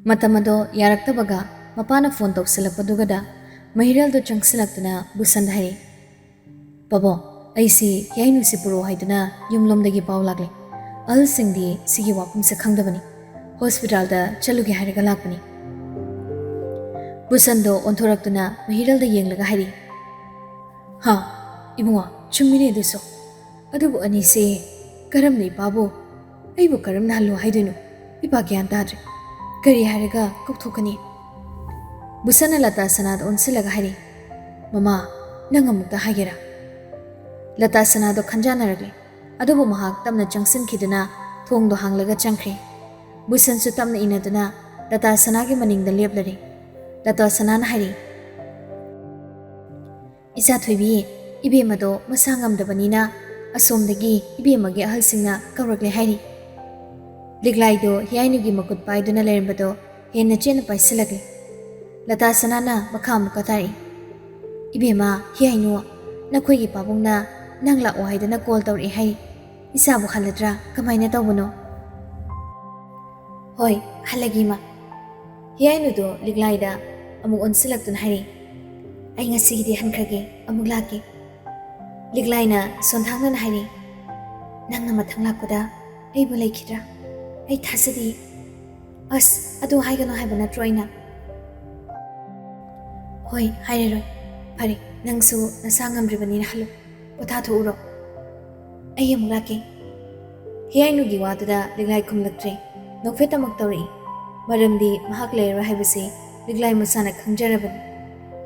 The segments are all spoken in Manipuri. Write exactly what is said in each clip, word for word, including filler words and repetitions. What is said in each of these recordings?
ꯃꯇꯝ ꯑꯗꯣ ꯌꯥꯔꯛꯇꯕꯒ ꯃꯄꯥꯅ ꯐꯣꯟ ꯇꯧꯁꯤꯜꯂꯛꯄꯗꯨꯒꯗ ꯃꯍꯤꯔꯦꯜꯗꯣ ꯆꯪꯁꯤꯜꯂꯛꯇꯨꯅ ꯕꯨꯁꯟꯗ ꯍꯥꯏꯔꯤ, "ꯄꯥꯕꯣ, ꯑꯩꯁꯤ ꯍꯤꯌꯥꯏꯅꯨꯁꯤ ꯄꯨꯔꯛꯑꯣ ꯍꯥꯏꯗꯨꯅ ꯌꯨꯝꯂꯣꯝꯗꯒꯤ ꯄꯥꯎ ꯂꯥꯛꯂꯦ꯫ ꯑꯍꯜꯁꯤꯡꯗꯤ ꯁꯤꯒꯤ ꯋꯥꯐꯝꯁꯦ ꯈꯪꯗꯕꯅꯤ꯫ ꯍꯣꯁꯄꯤꯇꯥꯜꯗ ꯆꯠꯂꯨꯒꯦ ꯍꯥꯏꯔꯒ ꯂꯥꯛꯄꯅꯤ꯫" ꯕꯨꯁꯟꯗꯣ ꯑꯣꯟꯊꯣꯔꯛꯇꯨꯅ ꯃꯍꯤꯔꯦꯜꯗ ꯌꯦꯡꯂꯒ ꯍꯥꯏꯔꯤ, "ꯍꯥ, ꯏꯕꯨꯡꯉꯣ, ꯆꯨꯝꯃꯤꯅꯦ ꯑꯗꯨꯁꯨ꯫ ꯑꯗꯨꯕꯨ ꯑꯅꯤꯁꯦ ꯀꯔꯝꯅ ꯏꯄꯥꯕꯨ, ꯑꯩꯕꯨ ꯀꯔꯝꯅ ꯍꯜꯂꯨ ꯍꯥꯏꯗꯣꯏꯅꯣ? ꯏꯄꯥ ꯒ꯭ꯌꯥꯟ ꯇꯥꯗ꯭ꯔꯦ꯫ ꯀꯔꯤ ꯍꯥꯏꯔꯒ ꯀꯧꯊꯣꯛꯀꯅꯤ?" ꯕꯨꯁꯟꯅ ꯂꯇꯥ ꯁꯅꯥꯗ ꯑꯣꯟꯁꯤꯜꯂꯒ ꯍꯥꯏꯔꯤ, "ꯃꯃꯥ, ꯅꯪ ꯑꯃꯨꯛꯇ ꯍꯥꯏꯒꯦꯔꯥ?" ꯂꯇꯥ ꯁꯅꯥꯗꯣ ꯈꯟꯖꯥꯟꯅꯔꯛꯂꯦ꯫ ꯑꯗꯨꯕꯨ ꯃꯍꯥꯛ ꯇꯞꯅ ꯆꯪꯁꯤꯟꯈꯤꯗꯨꯅ ꯊꯣꯡꯗꯣ ꯍꯥꯡꯂꯒ ꯆꯪꯈ꯭ꯔꯦ꯫ ꯕꯨꯁꯟꯁꯨ ꯇꯞꯅ ꯏꯟꯅꯗꯨꯅ ꯂꯇꯥ ꯁꯅꯥꯒꯤ ꯃꯅꯤꯡꯗ ꯂꯦꯞꯂꯔꯦ꯫ ꯂꯇꯥ ꯁꯅꯥꯅ ꯍꯥꯏꯔꯤ, "ꯏꯆꯥ ꯊꯣꯏꯕꯤ, ꯏꯕꯦꯝꯃꯗꯣ ꯃꯁꯥ ꯉꯝꯗꯕꯅꯤꯅ ꯑꯁꯣꯝꯗꯒꯤ ꯏꯕꯦꯝꯃꯒꯤ ꯑꯍꯜꯁꯤꯡꯅ ꯀꯧꯔꯛꯂꯦ ꯍꯥꯏꯔꯤ꯫" ꯂꯤꯛꯂꯥꯏꯗꯣ ꯍꯤꯌꯥꯏꯅꯨꯒꯤ ꯃꯈꯨꯠ ꯄꯥꯏꯗꯨꯅ ꯂꯩꯔꯝꯕꯗꯣ ꯍꯦꯟꯅ ꯆꯦꯠꯅ ꯄꯥꯏꯁꯤꯜꯂꯛꯂꯦ꯫ ꯂꯇꯥ ꯁꯅꯥꯅ ꯃꯈꯥ ꯑꯃꯨꯛꯀ ꯇꯥꯔꯛꯏ, "ꯏꯕꯦꯝꯃ, ꯍꯤꯌꯥꯏꯅꯨ, ꯅꯈꯣꯏꯒꯤ ꯄꯥꯕꯨꯡꯅ ꯅꯪ ꯂꯥꯛꯑꯣ ꯍꯥꯏꯗꯅ ꯀꯣꯜ ꯇꯧꯔꯛꯑꯦ ꯍꯥꯏꯔꯤ꯫ ꯏꯆꯥꯕꯨ ꯍꯜꯂꯗ꯭ꯔꯥ? ꯀꯃꯥꯏꯅ ꯇꯧꯕꯅꯣ?" "ꯍꯣꯏ, ꯍꯜꯂꯒꯦ, ꯏꯃꯥ꯫" ꯍꯤꯌꯥꯏꯅꯨꯗꯣ ꯂꯤꯛꯂꯥꯏꯗ ꯑꯃꯨꯛ ꯑꯣꯟꯁꯤꯜꯂꯛꯇꯨꯅ ꯍꯥꯏꯔꯛꯏ, "ꯑꯩ ꯉꯁꯤꯒꯤꯗꯤ ꯍꯟꯈ꯭ꯔꯒꯦ, ꯑꯃꯨꯛ ꯂꯥꯛꯀꯦ꯫" ꯂꯤꯛꯂꯥꯏꯅ ꯁꯣꯟꯊꯥꯡꯅꯅ ꯍꯥꯏꯔꯛꯏ, "ꯅꯪꯅ ꯃꯊꯪ ꯂꯥꯛꯄꯗ ꯑꯩꯕꯨ ꯂꯩꯈꯤꯗ꯭ꯔꯥ? ꯑꯩ ꯊꯥꯖꯗꯦ꯫" "ꯑꯁ, ꯑꯗꯨ ꯍꯥꯏꯒꯅꯨ ꯍꯥꯏꯕ ꯅꯠꯇ꯭ꯔꯣ ꯑꯩꯅ?" "ꯍꯣꯏ, ꯍꯥꯏꯔꯔꯣꯏ꯫ ꯐꯔꯦ, ꯅꯪꯁꯨ ꯅꯁꯥ ꯉꯝꯗ꯭ꯔꯤꯕꯅꯤꯅ ꯍꯜꯂꯨ꯫ ꯄꯣꯊꯥꯊꯣꯛꯎꯔꯣ꯫ ꯑꯩ ꯑꯃꯨꯛ ꯂꯥꯛꯀꯦ꯫" ꯍꯤꯌꯥꯏꯅꯨꯒꯤ ꯋꯥꯗꯨꯗ ꯂꯤꯛꯂꯥꯏ ꯈꯨꯝꯂꯛꯇ꯭ꯔꯦ꯫ ꯅꯣꯛꯐꯦꯠ ꯑꯃꯨꯛ ꯇꯧꯔꯛꯏ꯫ ꯃꯔꯝꯗꯤ ꯃꯍꯥꯛ ꯂꯩꯔꯔꯣꯏ ꯍꯥꯏꯕꯁꯤ ꯂꯤꯛꯂꯥꯏ ꯃꯁꯥꯅ ꯈꯪꯖꯔꯕꯅꯤ꯫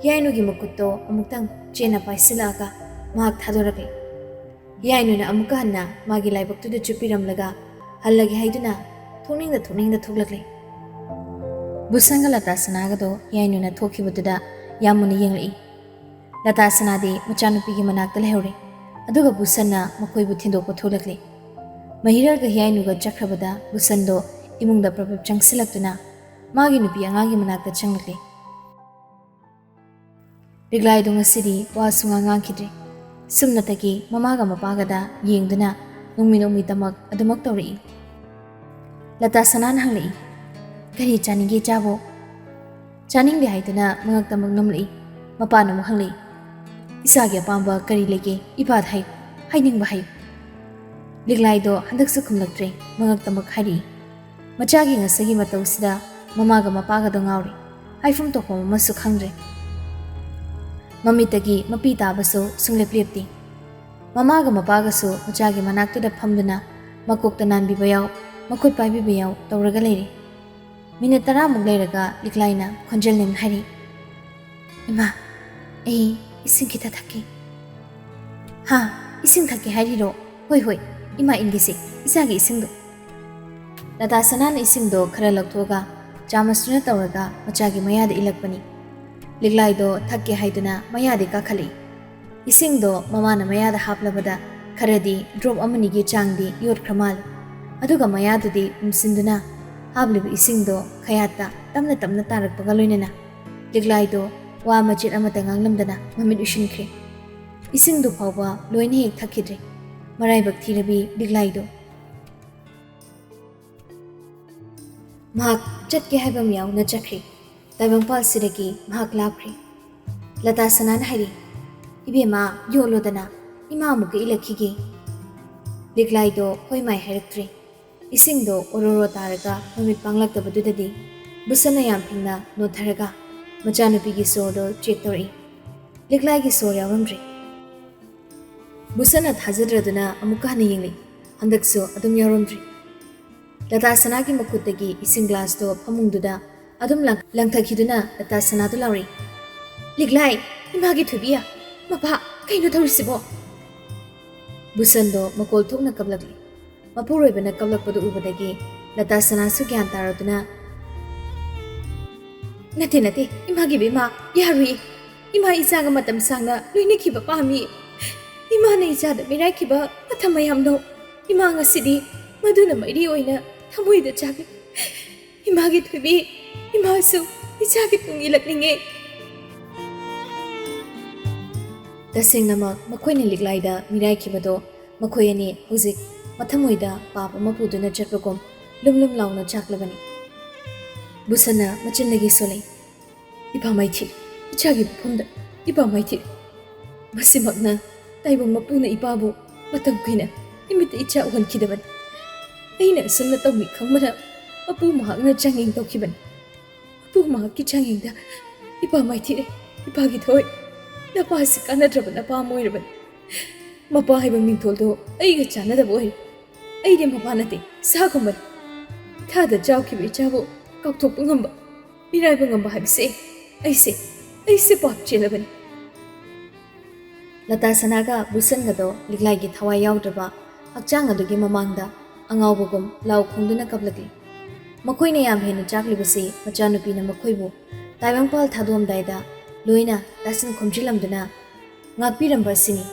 ꯍꯤꯌꯥꯏꯅꯨꯒꯤ ꯃꯈꯨꯠꯇꯣ ꯑꯃꯨꯛꯇꯪ ꯆꯦꯟꯅ ꯄꯥꯏꯁꯤꯜꯂꯛꯑꯒ ꯃꯍꯥꯛ ꯊꯥꯗꯣꯔꯛꯂꯦ꯫ ꯍꯤꯌꯥꯏꯅꯨꯅ ꯑꯃꯨꯛꯀ ꯍꯟꯅ ꯃꯥꯒꯤ ꯂꯥꯏꯕꯛꯇꯨꯗ ꯆꯨꯞꯄꯤꯔꯝꯂꯒ ꯍꯜꯂꯒꯦ ꯍꯥꯏꯗꯨꯅ ꯊꯣꯛꯅꯤꯡꯗ ꯊꯣꯛꯅꯤꯡꯗ ꯊꯣꯛꯂꯛꯂꯦ꯫ ꯕꯨꯁꯟꯒ ꯂꯇꯥ ꯁꯅꯥꯒꯗꯣ ꯍꯤꯌꯥꯏꯅꯨꯅ ꯊꯣꯛꯈꯤꯕꯗꯨꯗ ꯌꯥꯝ ꯃꯨꯟꯅ ꯌꯦꯡꯂꯛꯏ꯫ ꯂꯇꯥ ꯁꯅꯥꯗꯤ ꯃꯆꯥꯅꯨꯄꯤꯒꯤ ꯃꯅꯥꯛꯇ ꯂꯩꯍꯧꯔꯦ꯫ ꯑꯗꯨꯒ ꯕꯨꯁꯟꯅ ꯃꯈꯣꯏꯕꯨ ꯊꯤꯟꯗꯣꯛꯄ ꯊꯣꯛꯂꯛꯂꯦ꯫ ꯃꯍꯤꯔꯦꯜꯒ ꯍꯤꯌꯥꯏꯅꯨꯒ ꯆꯠꯈ꯭ꯔꯕꯗ ꯕꯨꯁꯟꯗꯣ ꯏꯃꯨꯡꯗ ꯄ꯭ꯔꯞ ꯄ꯭ꯔꯞ ꯆꯪꯁꯤꯜꯂꯛꯇꯨꯅ ꯃꯥꯒꯤ ꯅꯨꯄꯤ ꯑꯉꯥꯡꯒꯤ ꯃꯅꯥꯛꯇ ꯆꯪꯂꯛꯂꯦ꯫ ꯂꯤꯛꯂꯥꯏꯗꯣ ꯉꯁꯤꯗꯤ ꯋꯥ ꯁꯨꯉꯥꯡ ꯉꯥꯡꯈꯤꯗ꯭ꯔꯦ꯫ ꯁꯨꯞꯅꯇꯒꯤ ꯃꯃꯥꯒ ꯃꯄꯥꯒꯗ ꯌꯦꯡꯗꯨꯅ ꯅꯣꯡꯃꯤ ꯅꯣꯡꯃꯤꯇꯃꯛ ꯑꯗꯨꯃꯛ ꯇꯧꯔꯛꯏ꯫ ꯂꯇꯥ ꯁꯅꯥꯅ ꯍꯪꯂꯛꯏ, "ꯀꯔꯤ ꯆꯥꯅꯤꯡꯒꯦ ꯏꯆꯥꯕꯣ?" ꯆꯥꯅꯤꯡꯗꯦ ꯍꯥꯏꯗꯨꯅ ꯃꯉꯛꯇ ꯑꯃꯨꯛ ꯅꯝꯂꯛꯏ꯫ ꯃꯄꯥꯅ ꯑꯃꯨꯛ ꯍꯪꯂꯛꯏ, "ꯏꯆꯥꯒꯤ ꯑꯄꯥꯝꯕ ꯀꯔꯤ ꯂꯩꯒꯦ? ꯏꯄꯥꯗ ꯍꯥꯏꯌꯨ, ꯍꯥꯏꯅꯤꯡꯕ ꯍꯥꯏꯌꯨ꯫" ꯂꯤꯛꯂꯥꯏꯗꯣ ꯍꯟꯗꯛꯁꯨ ꯈꯨꯝꯂꯛꯇ꯭ꯔꯦ, ꯃꯉꯛꯇꯃꯛ ꯍꯥꯏꯔꯛꯏ꯫ ꯃꯆꯥꯒꯤ ꯉꯁꯤꯒꯤ ꯃꯇꯧꯁꯤꯗ ꯃꯃꯥꯒ ꯃꯄꯥꯒꯗꯣ ꯉꯥꯎꯔꯦ꯫ ꯍꯥꯏꯐꯝ ꯇꯧꯐꯝ ꯑꯃꯁꯨ ꯈꯪꯗ꯭ꯔꯦ꯫ ꯃꯃꯤꯠꯇꯒꯤ ꯃꯄꯤ ꯇꯥꯕꯁꯨ ꯁꯨꯡꯂꯦꯞ ꯂꯦꯞꯇꯦ꯫ ꯃꯃꯥꯒ ꯃꯄꯥꯒꯁꯨ ꯃꯆꯥꯒꯤ ꯃꯅꯥꯛꯇꯨꯗ ꯐꯝꯗꯨꯅ ꯃꯀꯣꯛꯇ ꯅꯥꯟꯕꯤꯕ ꯌꯥꯎ, ꯃꯈꯨꯠ ꯄꯥꯏꯕꯤꯕ ꯌꯥꯎ ꯇꯧꯔꯒ ꯂꯩꯔꯦ꯫ ꯃꯤꯅꯤꯠ ꯇꯔꯥꯃꯨꯛ ꯂꯩꯔꯒ ꯂꯤꯛꯂꯥꯏꯅ ꯈꯣꯟꯖꯦꯜ ꯅꯦꯝꯅ ꯍꯥꯏꯔꯛꯏ, "ꯏꯃꯥ, ꯑꯩ ꯏꯁꯤꯡ ꯈꯤꯇ ꯊꯛꯀꯦ꯫" "ꯍꯥ? ꯏꯁꯤꯡ ꯊꯛꯀꯦ ꯍꯥꯏꯔꯤꯔꯣ? ꯍꯣꯏ, ꯍꯣꯏ, ꯏꯃꯥ ꯏꯟꯒꯦꯁꯦ, ꯏꯆꯥꯒꯤ ꯏꯁꯤꯡꯗꯣ꯫" ꯂꯇꯥ ꯁꯅꯥꯅ ꯏꯁꯤꯡꯗꯣ ꯈꯔ ꯂꯧꯊꯣꯛꯑꯒ ꯆꯥꯃꯁꯇꯨꯅ ꯇꯧꯔꯒ ꯃꯆꯥꯒꯤ ꯃꯌꯥꯗ ꯏꯜꯂꯛꯄꯅꯤ꯫ ꯂꯤꯛꯂꯥꯏꯗꯣ ꯊꯛꯀꯦ ꯍꯥꯏꯗꯨꯅ ꯃꯌꯥꯗꯤ ꯀꯥꯈꯠꯂꯛꯏ꯫ ꯏꯁꯤꯡꯗꯣ ꯃꯃꯥꯅ ꯃꯌꯥꯗ ꯍꯥꯞꯂꯕꯗ ꯈꯔꯗꯤ ꯗ꯭ꯔꯣꯞ ꯑꯃꯅꯤꯒꯤ ꯆꯥꯡꯗꯤ ꯌꯣꯠꯈ꯭ꯔ ꯃꯥꯜꯂꯤ꯫ ꯑꯗꯨꯒ ꯃꯌꯥꯗꯨꯗꯤ ꯎꯝꯁꯤꯟꯗꯨꯅ ꯍꯥꯞꯂꯤꯕ ꯏꯁꯤꯡꯗꯣ ꯈꯌꯥꯠꯇ ꯇꯞꯅ ꯇꯞꯅ ꯇꯥꯔꯛꯄꯒ ꯂꯣꯏꯅꯅ ꯂꯤꯛꯂꯥꯏꯗꯣ ꯋꯥ ꯃꯆꯦꯠ ꯑꯃꯠꯇ ꯉꯥꯡꯂꯝꯗꯅ ꯃꯃꯤꯠ ꯎꯏꯁꯤꯟꯈ꯭ꯔꯦ꯫ ꯏꯁꯤꯡꯗꯨ ꯐꯥꯎꯕ ꯂꯣꯏꯅ ꯍꯦꯛ ꯊꯛꯈꯤꯗ꯭ꯔꯦ꯫ ꯃꯔꯥꯏꯕꯛ ꯊꯤꯔꯕꯤ ꯂꯤꯛꯂꯥꯏꯗꯣ꯫ ꯃꯍꯥꯛ ꯆꯠꯀꯦ ꯍꯥꯏꯕ ꯃꯌꯥꯝꯅ ꯆꯠꯈ꯭ꯔꯦ꯫ ꯇꯥꯏꯕꯪꯄꯥꯜꯁꯤꯗꯒꯤ ꯃꯍꯥꯛ ꯂꯥꯞꯈ꯭ꯔꯦ꯫ ꯂꯇꯥ ꯁꯅꯥꯅ ꯍꯥꯏꯔꯤ, "ꯏꯕꯦꯝꯃ, ꯌꯣꯠꯂꯣꯗꯅ, ꯏꯃꯥ ꯑꯃꯨꯛꯀ ꯏꯜꯂꯛꯈꯤꯒꯦ꯫" ꯂꯤꯛꯂꯥꯏꯗꯣ ꯍꯣꯏ ꯃꯥꯏ ꯍꯥꯏꯔꯛꯇ꯭ꯔꯦ꯫ ꯏꯁꯤꯡꯗꯣ ꯑꯣꯔꯣꯔꯣ ꯇꯥꯔꯒ ꯃꯃꯤꯠ ꯄꯥꯡꯂꯛꯇꯕꯗꯨꯗꯗꯤ ꯕꯨꯁꯟꯅ ꯌꯥꯝ ꯐꯤꯡꯅ ꯅꯣꯟꯊꯔꯒ ꯃꯆꯥꯅꯨꯄꯤꯒꯤ ꯁꯣꯔꯗꯣ ꯆꯦꯛ ꯇꯧꯔꯛꯏ꯫ ꯂꯤꯛꯂꯥꯏꯒꯤ ꯁꯣꯔ ꯌꯥꯎꯔꯝꯗ꯭ꯔꯦ꯫ ꯕꯨꯁꯟꯅ ꯊꯥꯖꯗ꯭ꯔꯗꯨꯅ ꯑꯃꯨꯛꯀ ꯍꯟꯅ ꯌꯦꯡꯂꯛꯏ꯫ ꯍꯟꯗꯛꯁꯨ ꯑꯗꯨꯝ ꯌꯥꯎꯔꯝꯗ꯭ꯔꯦ꯫ ꯂꯇꯥ ꯁꯅꯥꯒꯤ ꯃꯈꯨꯠꯇꯒꯤ ꯏꯁꯤꯡ ꯒ꯭ꯂꯥꯁꯇꯣ ꯐꯃꯨꯡꯗꯨꯗ ꯑꯗꯨꯝ ꯂꯪ-, ꯂꯪꯊꯈꯤꯗꯨꯅ ꯂꯇꯥ ꯁꯅꯥꯗꯨ ꯂꯥꯎꯔꯛꯏ, "ꯂꯤꯛꯂꯥꯏ, ꯏꯃꯥꯒꯤ ꯊꯣꯏꯕꯤ, ꯃꯄꯥ, ꯀꯩꯅꯣ ꯇꯧꯔꯤꯁꯤꯕꯣ?" ꯕꯨꯁꯟꯗꯣ ꯃꯀꯣꯜ ꯊꯣꯛꯅ ꯀꯞꯂꯛꯂꯤ꯫ ꯃꯄꯨꯔꯣꯏꯕꯅ ꯀꯞꯂꯛꯄꯗꯨ ꯎꯕꯗꯒꯤ ꯂꯇꯥ ꯁꯅꯥꯁꯨ ꯒ꯭ꯌꯥꯟ ꯇꯥꯔꯗꯨꯅ, "ꯅꯠꯇꯦ, ꯅꯠꯇꯦ, ꯏꯃꯥꯒꯤ ꯕꯦꯝꯃ, ꯌꯥꯔꯨꯏ꯫ ꯏꯃꯥ ꯏꯆꯥꯒ ꯃꯇꯝ ꯁꯥꯡꯅ ꯂꯣꯏꯅꯈꯤꯕ ꯄꯥꯝꯃꯤ꯫ ꯏꯃꯥꯅ ꯏꯆꯥꯗ ꯃꯤꯔꯥꯏꯈꯤꯕ ꯃꯇꯝ ꯃꯌꯥꯝꯗꯣ ꯏꯃꯥ ꯉꯁꯤꯗꯤ ꯃꯗꯨꯅ ꯃꯩꯔꯤ ꯑꯣꯏꯅ ꯊꯃꯣꯏꯗ ꯆꯥꯛꯂꯤ꯫ ꯏꯃꯥꯒꯤ ꯊꯣꯏꯕꯤ, ꯏꯃꯥꯁꯨ ꯏꯆꯥꯒꯤ ꯇꯨꯡ ꯏꯜꯂꯛꯅꯤꯡꯉꯦ꯫" ꯇꯁꯦꯡꯅꯃꯛ ꯃꯈꯣꯏꯅ ꯂꯤꯛꯂꯥꯏꯗ ꯃꯤꯔꯥꯏꯈꯤꯕꯗꯣ ꯃꯈꯣꯏ ꯑꯅꯤ ꯍꯧꯖꯤꯛ ꯃꯊꯃꯣꯏꯗ ꯄꯥꯞ ꯑꯃ ꯄꯨꯗꯨꯅ ꯆꯠꯄꯒꯨꯝ ꯂꯨꯝ ꯂꯨꯝ ꯂꯥꯎꯅ ꯆꯥꯛꯂꯕꯅꯤ꯫ ꯕꯨꯁꯟꯅ ꯃꯆꯤꯟꯗꯒꯤ ꯁꯣꯜꯂꯛꯏ꯫ "ꯏꯄꯥ ꯃꯥꯏꯊꯤ, ꯏꯆꯥꯒꯤ ꯃꯐꯝꯗ ꯏꯄꯥ ꯃꯥꯏꯊꯤ꯫ ꯃꯁꯤꯃꯛꯅ ꯇꯥꯏꯕꯪ ꯃꯄꯨꯅ ꯏꯄꯥꯕꯨ ꯃꯇꯝ ꯀꯨꯏꯅ ꯏꯃꯤꯠꯇ ꯏꯆꯥ ꯎꯍꯟꯈꯤꯗꯕꯅꯤ꯫ ꯑꯩꯅ ꯑꯁꯨꯝꯅ ꯇꯧꯃꯤ ꯈꯪꯕꯅ ꯃꯄꯨ ꯃꯍꯥꯛꯅ ꯆꯥꯡꯌꯦꯡ ꯇꯧꯈꯤꯕꯅꯤ꯫ ꯃꯄꯨ ꯃꯍꯥꯛꯀꯤ ꯆꯥꯡꯌꯦꯡꯗ ꯏꯄꯥ ꯃꯥꯏꯊꯤꯔꯦ, ꯏꯄꯥꯒꯤ ꯊꯋꯥꯏ꯫ ꯅꯄꯥ ꯑꯁꯤ ꯀꯥꯟꯅꯗ꯭ꯔꯕ ꯅꯄꯥ ꯑꯃ ꯑꯣꯏꯔꯕꯅꯤ꯫ ꯃꯄꯥ ꯍꯥꯏꯕ ꯃꯤꯡꯊꯣꯜꯗꯣ ꯑꯩꯒ ꯆꯥꯟꯅꯗꯕ ꯑꯣꯏꯔꯦ꯫ ꯑꯩꯗꯤ ꯃꯄꯥ ꯅꯠꯇꯦ, ꯁꯥꯒꯨꯝꯕꯅꯤ꯫ ꯏꯊꯥꯗ ꯆꯥꯎꯈꯤꯕ ꯏꯆꯥꯕꯨ ꯀꯥꯎꯊꯣꯛꯄ ꯉꯝꯕ, ꯃꯤꯔꯥꯏꯕ ꯉꯝꯕ ꯍꯥꯏꯕꯁꯦ ꯑꯩꯁꯦ, ꯑꯩꯁꯦ ꯄꯥꯞ ꯆꯦꯜꯂꯕꯅꯤ꯫" ꯂꯇꯥ ꯁꯅꯥꯒ ꯕꯨꯁꯟꯒꯗꯣ ꯂꯤꯛꯂꯥꯏꯒꯤ ꯊꯋꯥꯏ ꯌꯥꯎꯗ꯭ꯔꯕ ꯍꯛꯆꯥꯡ ꯑꯗꯨꯒꯤ ꯃꯃꯥꯡꯗ ꯑꯉꯥꯎꯕꯒꯨꯝ ꯂꯥꯎ ꯈꯣꯡꯗꯨꯅ ꯀꯞꯂꯛꯂꯤ꯫ ꯃꯈꯣꯏꯅ ꯌꯥꯝ ꯍꯦꯟꯅ ꯆꯥꯛꯂꯤꯕꯁꯤ ꯃꯆꯥꯅꯨꯄꯤꯅ ꯃꯈꯣꯏꯕꯨ ꯇꯥꯏꯕꯪꯄꯥꯜ ꯊꯥꯗꯣꯛꯑꯝꯗꯥꯏꯗ ꯂꯣꯏꯅ ꯇꯥꯁꯤꯟ ꯈꯣꯝꯖꯤꯜꯂꯝꯗꯨꯅ ꯉꯥꯛꯄꯤꯔꯝꯕ ꯑꯁꯤꯅꯤ꯫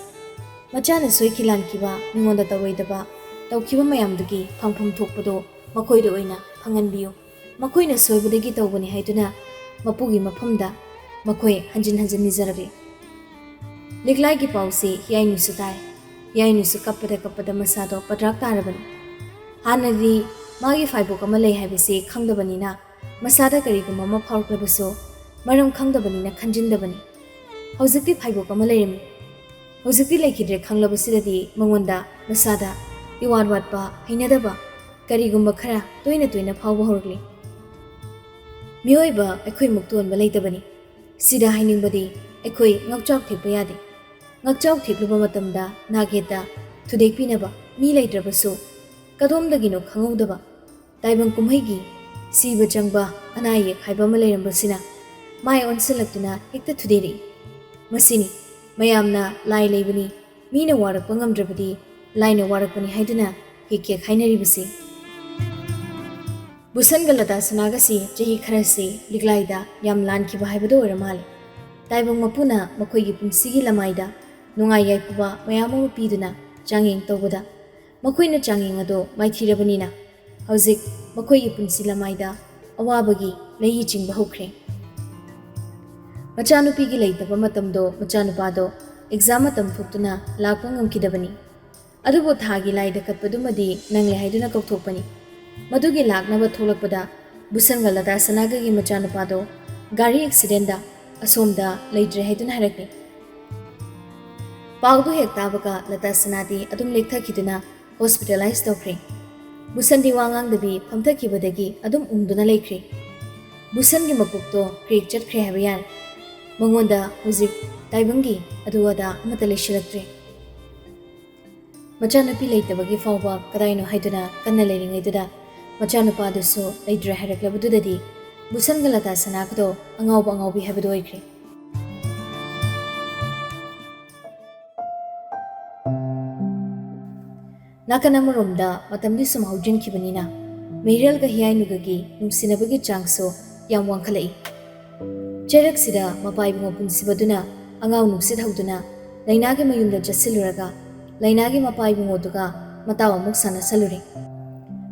ꯃꯆꯥꯅ ꯁꯣꯏꯈꯤ ꯂꯥꯟꯈꯤꯕ, ꯃꯤꯉꯣꯟꯗ ꯇꯧꯔꯣꯏꯗꯕ ꯇꯧꯈꯤꯕ ꯃꯌꯥꯝꯗꯨꯒꯤ ꯐꯪꯐꯝ ꯊꯣꯛꯄꯗꯣ ꯃꯈꯣꯏꯗ ꯑꯣꯏꯅ ꯐꯪꯍꯟꯕꯤꯌꯨ꯫ ꯃꯈꯣꯏꯅ ꯁꯣꯏꯕꯗꯒꯤ ꯇꯧꯕꯅꯤ ꯍꯥꯏꯗꯨꯅ ꯃꯄꯨꯒꯤ ꯃꯐꯝꯗ ꯃꯈꯣꯏ ꯍꯟꯖꯤꯟ ꯍꯟꯖꯤꯟ ꯅꯤꯖꯔꯛꯂꯤ꯫ ꯂꯤꯛꯂꯥꯏꯒꯤ ꯄꯥꯎꯁꯤ ꯍꯤꯌꯥꯏꯅꯨꯁꯨ ꯇꯥꯏ꯫ ꯍꯤꯌꯥꯏꯅꯨꯁꯨ ꯀꯞꯄꯗ ꯀꯞꯄꯗ ꯃꯁꯥꯗꯣ ꯄꯗ꯭ꯔꯥꯛ ꯇꯥꯔꯕꯅꯤ꯫ ꯍꯥꯟꯅꯗꯤ ꯃꯥꯒꯤ ꯐꯥꯏꯕꯣꯛ ꯑꯃ ꯂꯩ ꯍꯥꯏꯕꯁꯤ ꯈꯪꯗꯕꯅꯤꯅ ꯃꯁꯥꯗ ꯀꯔꯤꯒꯨꯝꯕ ꯑꯃ ꯐꯥꯎꯔꯛꯂꯕꯁꯨ ꯃꯔꯝ ꯈꯪꯗꯕꯅꯤꯅ ꯈꯟꯖꯤꯟꯗꯕꯅꯤ꯫ ꯍꯧꯖꯤꯛꯇꯤ ꯐꯥꯏꯕꯣꯛ ꯑꯃ ꯂꯩꯔꯝꯃꯤ꯫ ꯍꯧꯖꯤꯛꯇꯤ ꯂꯩꯈꯤꯗ꯭ꯔꯦ ꯈꯪꯂꯕꯁꯤꯗꯗꯤ ꯃꯉꯣꯟꯗ ꯃꯁꯥꯗ ꯏꯋꯥꯠ ꯋꯥꯠꯄ, ꯍꯩꯅꯗꯕ ꯀꯔꯤꯒꯨꯝꯕ ꯈꯔ ꯇꯣꯏꯅ ꯇꯣꯏꯅ ꯐꯥꯎꯕ ꯍꯧꯔꯛꯂꯤ꯫ ꯃꯤꯑꯣꯏꯕ ꯑꯩꯈꯣꯏꯃꯨꯛ ꯇꯣꯟꯕ ꯂꯩꯇꯕꯅꯤ꯫ ꯁꯤꯗ ꯍꯥꯏꯅꯤꯡꯕꯗꯤ ꯑꯩꯈꯣꯏ ꯉꯛꯆꯥꯎ ꯊꯦꯛꯄ ꯌꯥꯗꯦ꯫ ꯉꯛꯆꯥꯎ ꯊꯦꯛꯂꯨꯕ ꯃꯇꯝꯗ ꯅꯥꯛꯌꯦꯠꯇ ꯊꯨꯗꯦꯛꯄꯤꯅꯕ ꯃꯤ ꯂꯩꯇ꯭ꯔꯕꯁꯨ ꯀꯗꯣꯝꯗꯒꯤꯅꯣ ꯈꯪꯍꯧꯗꯕ ꯇꯥꯏꯕꯪ ꯀꯨꯝꯍꯩꯒꯤ ꯁꯤꯕ ꯆꯪꯕ ꯑꯅꯥ ꯑꯌꯦꯛ ꯍꯥꯏꯕ ꯑꯃ ꯂꯩꯔꯝꯕꯁꯤꯅ ꯃꯥꯏ ꯑꯣꯟꯁꯤꯜꯂꯛꯇꯨꯅ ꯍꯦꯛꯇ ꯊꯨꯗꯦꯛꯏ꯫ ꯃꯁꯤꯅꯤ ꯃꯌꯥꯝꯅ ꯂꯥꯏ ꯂꯩꯕꯅꯤ, ꯃꯤꯅ ꯋꯥꯔꯛꯄ ꯉꯝꯗ꯭ꯔꯕꯗꯤ ꯂꯥꯏꯅ ꯋꯥꯔꯛꯄꯅꯤ ꯍꯥꯏꯗꯨꯅ ꯍꯦꯛ ꯍꯦꯛ ꯍꯥꯏꯅꯔꯤꯕꯁꯤ꯫ ꯕꯨꯁꯟꯒ ꯂꯇꯥ ꯁꯅꯥꯒꯁꯤ ꯆꯍꯤ ꯈꯔꯁꯤ ꯂꯤꯛꯂꯥꯏꯗ ꯌꯥꯝ ꯂꯥꯟꯈꯤꯕ ꯍꯥꯏꯕꯗꯨ ꯑꯣꯏꯔ ꯃꯥꯜꯂꯦ꯫ ꯇꯥꯏꯕꯪ ꯃꯄꯨꯅ ꯃꯈꯣꯏꯒꯤ ꯄꯨꯟꯁꯤꯒꯤ ꯂꯃꯥꯏꯗ ꯅꯨꯡꯉꯥꯏ ꯌꯥꯏꯐꯕ ꯃꯌꯥꯝ ꯑꯃ ꯄꯤꯗꯨꯅ ꯆꯥꯡꯌꯦꯡ ꯇꯧꯕꯗ ꯃꯈꯣꯏꯅ ꯆꯥꯡꯌꯦꯡ ꯑꯗꯣ ꯃꯥꯏꯊꯤꯔꯕꯅꯤꯅ ꯍꯧꯖꯤꯛ ꯃꯈꯣꯏꯒꯤ ꯄꯨꯟꯁꯤ ꯂꯃꯥꯏꯗ ꯑꯋꯥꯕꯒꯤ ꯂꯩꯏ ꯆꯤꯡꯕ ꯍꯧꯈ꯭ꯔꯦ꯫ ꯃꯆꯥꯅꯨꯄꯤꯒꯤ ꯂꯩꯇꯕ ꯃꯇꯝꯗꯣ ꯃꯆꯥꯅꯨꯄꯥꯗꯣ ꯑꯦꯛꯖꯥꯝ ꯃꯇꯝ ꯊꯣꯛꯇꯨꯅ ꯂꯥꯛꯄ ꯉꯝꯈꯤꯗꯕꯅꯤ꯫ ꯑꯗꯨꯕꯨ ꯊꯥꯒꯤ ꯂꯥꯏꯗ ꯀꯠꯄꯗꯨꯃꯗꯤ ꯅꯪꯂꯦ ꯍꯥꯏꯗꯨꯅ ꯀꯧꯊꯣꯛꯄꯅꯤ꯫ ꯃꯗꯨꯒꯤ ꯂꯥꯛꯅꯕ ꯊꯣꯛꯂꯛꯄꯗ ꯚꯨꯁꯟꯒ ꯂꯇꯥ ꯁꯅꯥꯒꯒꯤ ꯃꯆꯥꯅꯨꯄꯥꯗꯣ ꯒꯥꯔꯤ ꯑꯦꯛꯁꯤꯗꯦꯟꯗ ꯑꯁꯣꯝꯗ ꯂꯩꯇ꯭ꯔꯦ ꯍꯥꯏꯗꯨꯅ ꯍꯥꯏꯔꯛꯂꯦ꯫ ꯄꯥꯎꯗꯨ ꯍꯦꯛ ꯇꯥꯕꯒ ꯂꯇꯥ ꯁꯅꯥꯗꯤ ꯑꯗꯨꯝ ꯂꯦꯛꯊꯈꯤꯗꯨꯅ ꯍꯣꯁꯄꯤꯇꯥꯂꯥꯏꯁ ꯇꯧꯈ꯭ꯔꯦ꯫ ꯚꯨꯁꯟꯗꯤ ꯋꯥ ꯉꯥꯡꯗꯕꯤ ꯐꯝꯊꯈꯤꯕꯗꯒꯤ ꯑꯗꯨꯝ ꯎꯪꯗꯨꯅ ꯂꯩꯈ꯭ꯔꯦ꯫ ꯚꯨꯁꯟꯒꯤ ꯃꯀꯣꯛꯇꯣ ꯀ꯭ꯔꯦꯛ ꯆꯠꯈ꯭ꯔꯦ ꯍꯥꯏꯕ ꯌꯥꯔꯦ꯫ ꯃꯉꯣꯟꯗ ꯍꯧꯖꯤꯛ ꯇꯥꯏꯕꯪꯒꯤ ꯑꯗꯨ ꯑꯗꯥ ꯑꯃꯠꯇ ꯂꯩꯁꯤꯜꯂꯛꯇ꯭ꯔꯦ꯫ ꯃꯆꯥꯅꯨꯄꯤ ꯂꯩꯇꯕꯒꯤ ꯐꯥꯎꯕ ꯀꯗꯥꯏꯅꯣ ꯍꯥꯏꯗꯨꯅ ꯀꯟꯅ ꯂꯩꯔꯤꯉꯩꯗꯨꯗ ꯃꯆꯥꯅꯨꯄꯥꯗꯨꯁꯨ ꯂꯩꯇ꯭ꯔꯦ ꯍꯥꯏꯔꯛꯂꯕꯗꯨꯗꯗꯤ ꯚꯨꯁꯟꯒ ꯂꯇꯥ ꯁꯅꯥꯒꯗꯣ ꯑꯉꯥꯎꯕ ꯑꯉꯥꯎꯕꯤ ꯍꯥꯏꯕꯗꯨ ꯑꯣꯏꯈ꯭ꯔꯦ꯫ ꯅꯥꯀꯟ ꯑꯃꯔꯣꯝꯗ ꯃꯇꯝꯗꯤ ꯁꯨꯝ ꯍꯧꯖꯤꯟꯈꯤꯕꯅꯤꯅ ꯃꯤꯔꯦꯜꯒ ꯍꯤꯌꯥꯏꯅꯨꯒꯒꯤ ꯅꯨꯡꯁꯤꯅꯕꯒꯤ ꯆꯥꯡꯁꯨ ꯌꯥꯝ ꯋꯥꯡꯈꯠꯂꯛꯏ꯫ ꯆꯩꯔꯛꯁꯤꯗ ꯃꯄꯥ ꯏꯕꯨꯡꯉꯣ ꯄꯨꯟꯁꯤꯕꯗꯨꯅ ꯑꯉꯥꯎ ꯅꯨꯡꯁꯤꯠ ꯍꯧꯗꯨꯅ ꯂꯩꯅꯥꯒꯤ ꯃꯌꯨꯝꯗ ꯆꯠꯁꯤꯜꯂꯨꯔꯒ ꯂꯩꯅꯥꯒꯤ ꯃꯄꯥ ꯏꯕꯨꯡꯉꯣꯗꯨꯒ ꯃꯇꯥꯎ ꯑꯃꯨꯛ ꯁꯥꯟꯅꯁꯜꯂꯨꯔꯦ꯫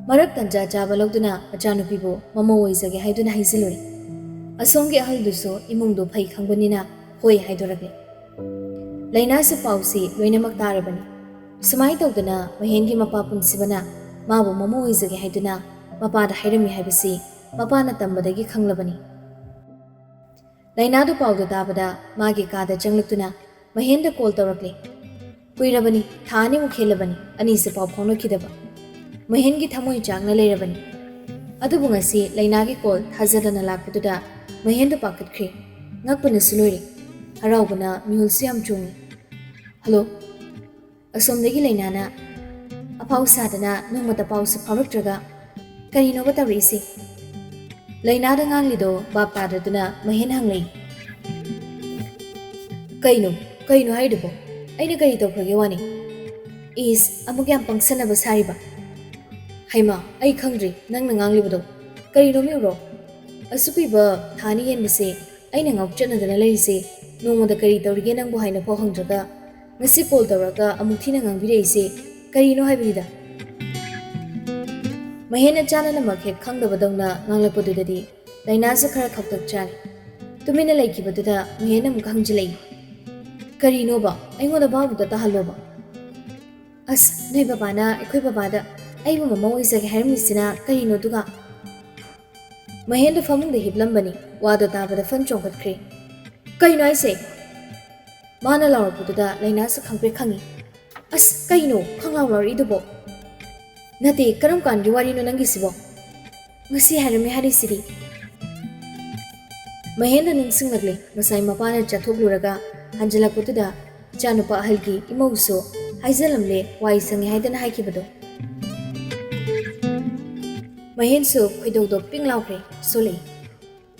ꯃꯔꯛ ꯇꯟꯖꯥ ꯆꯥꯕ ꯂꯧꯗꯨꯅ ꯃꯆꯥꯅꯨꯄꯤꯕꯨ ꯃꯃꯧ ꯑꯣꯏꯖꯒꯦ ꯍꯥꯏꯗꯨꯅ ꯍꯥꯏꯖꯤꯜꯂꯨꯔꯦ꯫ ꯑꯁꯣꯝꯒꯤ ꯑꯍꯜꯗꯨꯁꯨ ꯏꯃꯨꯡꯗꯨ ꯐꯩ ꯈꯪꯕꯅꯤꯅ ꯍꯣꯏ ꯍꯥꯏꯗꯣꯔꯛꯂꯦ꯫ ꯂꯩꯅꯥꯁꯤ ꯄꯥꯎꯁꯤ ꯂꯣꯏꯅꯃꯛ ꯇꯥꯔꯕꯅꯤ꯫ ꯁꯨꯃꯥꯏ ꯇꯧꯗꯅ ꯃꯍꯦꯟꯒꯤ ꯃꯄꯥ ꯄꯨꯟꯁꯤꯕꯅ ꯃꯥꯕꯨ ꯃꯃꯧ ꯑꯣꯏꯖꯒꯦ ꯍꯥꯏꯗꯨꯅ ꯃꯄꯥꯗ ꯍꯥꯏꯔꯝꯃꯤ ꯍꯥꯏꯕꯁꯤ ꯃꯄꯥꯅ ꯇꯝꯕꯗꯒꯤ ꯈꯪꯂꯕꯅꯤ꯫ ꯂꯩꯅꯥꯗꯨ ꯄꯥꯎꯗꯨ ꯇꯥꯕꯗ ꯃꯥꯒꯤ ꯀꯥꯗ ꯆꯪꯂꯛꯇꯨꯅ ꯃꯍꯦꯟꯗ ꯀꯣꯜ ꯇꯧꯔꯛꯂꯦ꯫ ꯀꯨꯏꯔꯕꯅꯤ, ꯊꯥ ꯑꯅꯤꯃꯨꯛ ꯍꯦꯜꯂꯕꯅꯤ ꯑꯅꯤꯁꯦ ꯄꯥꯎ ꯐꯥꯎꯅꯈꯤꯗꯕ꯫ ꯃꯍꯦꯟꯒꯤ ꯊꯃꯣꯏ ꯆꯥꯛꯅ ꯂꯩꯔꯕꯅꯤ꯫ ꯑꯗꯨꯕꯨ ꯉꯁꯤ ꯂꯩꯅꯥꯒꯤ ꯀꯣꯜ ꯊꯥꯖꯗꯅ ꯂꯥꯛꯄꯗꯨꯗ ꯃꯍꯦꯟꯗꯨ ꯄꯥꯈꯠꯈ꯭ꯔꯦ꯫ ꯉꯛꯄꯅꯁꯨ ꯂꯣꯏꯔꯦ꯫ ꯍꯔꯥꯎꯕꯅ ꯃꯤꯍꯨꯜꯁꯨ ꯌꯥꯝ ꯆꯣꯡꯉꯤ꯫ "ꯍꯜꯂꯣ?" ꯑꯁꯣꯝꯗꯒꯤ ꯂꯩꯅꯥꯅ, "ꯑꯐꯥꯎ ꯁꯥꯗꯅ ꯅꯣꯡꯃꯇ ꯄꯥꯎꯁꯨ ꯐꯥꯎꯔꯛꯇ꯭ꯔꯒ ꯀꯔꯤꯅꯣꯕ ꯇꯧꯔꯛꯏꯁꯦ?" ꯂꯩꯅꯥꯗ ꯉꯥꯡꯂꯤꯗꯣ ꯚꯥꯞ ꯇꯥꯗꯗꯨꯅ ꯃꯍꯦꯟ ꯍꯪꯂꯛꯏ꯫ "ꯀꯩꯅꯣ? ꯀꯩꯅꯣ ꯍꯥꯏꯔꯤꯗꯨꯕꯣ? ꯑꯩꯅ ꯀꯔꯤ ꯇꯧꯈ꯭ꯔꯒꯦ ꯋꯥꯅꯤ?" "ꯏꯁ, ꯑꯃꯨꯛ ꯌꯥꯝ ꯄꯪꯁꯟꯅꯕ ꯁꯥꯔꯤꯕ?" "ꯍꯩꯃꯥ, ꯑꯩ ꯈꯪꯗ꯭ꯔꯤ ꯅꯪꯅ ꯉꯥꯡꯂꯤꯕꯗꯣ꯫ ꯀꯔꯤꯅꯣ ꯃꯤ ꯎꯔꯣ? ꯑꯁꯨꯛ ꯀꯨꯏꯕ ꯊꯥ ꯑꯅꯤ ꯍꯦꯟꯕꯁꯦ ꯑꯩꯅ ꯉꯥꯎꯆꯠꯅꯗꯅ ꯂꯩꯔꯤꯁꯦ, ꯅꯣꯡꯃꯗ ꯀꯔꯤ ꯇꯧꯔꯤꯒꯦ ꯅꯪꯕꯨ ꯍꯥꯏꯅ ꯐꯥꯎ ꯍꯪꯗ꯭ꯔꯒ ꯉꯁꯤ ꯀꯣꯜ ꯇꯧꯔꯒ ꯑꯃꯨꯛ ꯊꯤꯅ ꯉꯥꯡꯕꯤꯔꯛꯏꯁꯦ ꯀꯔꯤꯅꯣ ꯍꯥꯏꯕꯅꯤꯗ?" ꯃꯍꯦꯟꯅ ꯆꯥꯅꯅꯃꯛ ꯍꯦꯛ ꯈꯪꯗꯕꯗꯧꯅ ꯉꯥꯡꯂꯛꯄꯗꯨꯗꯗꯤ ꯂꯩꯅꯥꯁꯨ ꯈꯔ ꯈꯛꯇꯛ ꯆꯥꯔꯦ꯫ ꯇꯨꯃꯤꯟꯅ ꯂꯩꯈꯤꯕꯗꯨꯗ ꯃꯍꯦꯟꯅ ꯑꯃꯨꯛ ꯍꯪꯖꯤꯜꯂꯛꯏ꯫ "ꯀꯔꯤꯅꯣꯕ? ꯑꯩꯉꯣꯟꯗ ꯚꯥꯕꯨꯛꯇ ꯇꯥꯍꯜꯂꯣꯕ?" "ꯑꯁ, ꯅꯣꯏ ꯕꯕꯥꯅ ꯑꯩꯈꯣꯏ ꯕꯕꯥꯗ ꯑꯩꯕꯨ ꯃꯃꯧ ꯑꯣꯏꯖꯒꯦ ꯍꯥꯏꯔꯝꯃꯤꯁꯤꯅ ꯀꯔꯤꯅꯣ ꯑꯗꯨꯒ?" ꯃꯍꯦꯟꯗꯣ ꯐꯃꯨꯡꯗ ꯍꯤꯞꯂꯝꯕꯅꯤ꯫ ꯋꯥꯗꯣ ꯇꯥꯕꯗ ꯐꯟ ꯆꯣꯡꯈꯠꯈ꯭ꯔꯦ꯫ "ꯀꯩꯅꯣ ꯍꯥꯏꯁꯦ?" ꯃꯥꯅ ꯂꯥꯎꯔꯛꯄꯗꯨꯗ ꯂꯩꯅꯥꯁꯨ ꯈꯪꯄ꯭ꯔꯦꯛ ꯈꯪꯉꯤ꯫ "ꯑꯁ, ꯀꯩꯅꯣ ꯈꯪꯂꯥꯎ ꯂꯥꯎꯔꯛꯏꯗꯨꯕꯣ?" "ꯅꯠꯇꯦ, ꯀꯔꯝ ꯀꯥꯟꯒꯤ ꯋꯥꯔꯤꯅꯣ ꯅꯪꯒꯤꯁꯤꯕꯣ? ꯉꯁꯤ ꯍꯥꯏꯔꯝꯃꯦ ꯍꯥꯏꯔꯤꯁꯤꯗꯤ?" ꯃꯍꯦꯟꯗ ꯅꯤꯡꯁꯤꯡꯂꯛꯂꯦ, ꯉꯁꯥꯏ ꯃꯄꯥꯅ ꯆꯠꯊꯣꯛꯂꯨꯔꯒ ꯍꯟꯖꯤꯜꯂꯛꯄꯗꯨꯗ ꯏꯆꯥꯅꯨꯄꯥ ꯑꯍꯜꯒꯤ ꯏꯃꯧꯁꯨ ꯍꯥꯏꯖꯜꯂꯝꯂꯦ, ꯋꯥꯏ ꯁꯪꯉꯦ ꯍꯥꯏꯗꯅ ꯍꯥꯏꯈꯤꯕꯗꯣ꯫ ꯃꯍꯦꯟꯁꯨ ꯈꯣꯏꯗꯧꯗꯣ ꯄꯤꯡ ꯂꯥꯎꯈ꯭ꯔꯦ꯫ ꯁꯣꯜꯂꯛꯏ꯫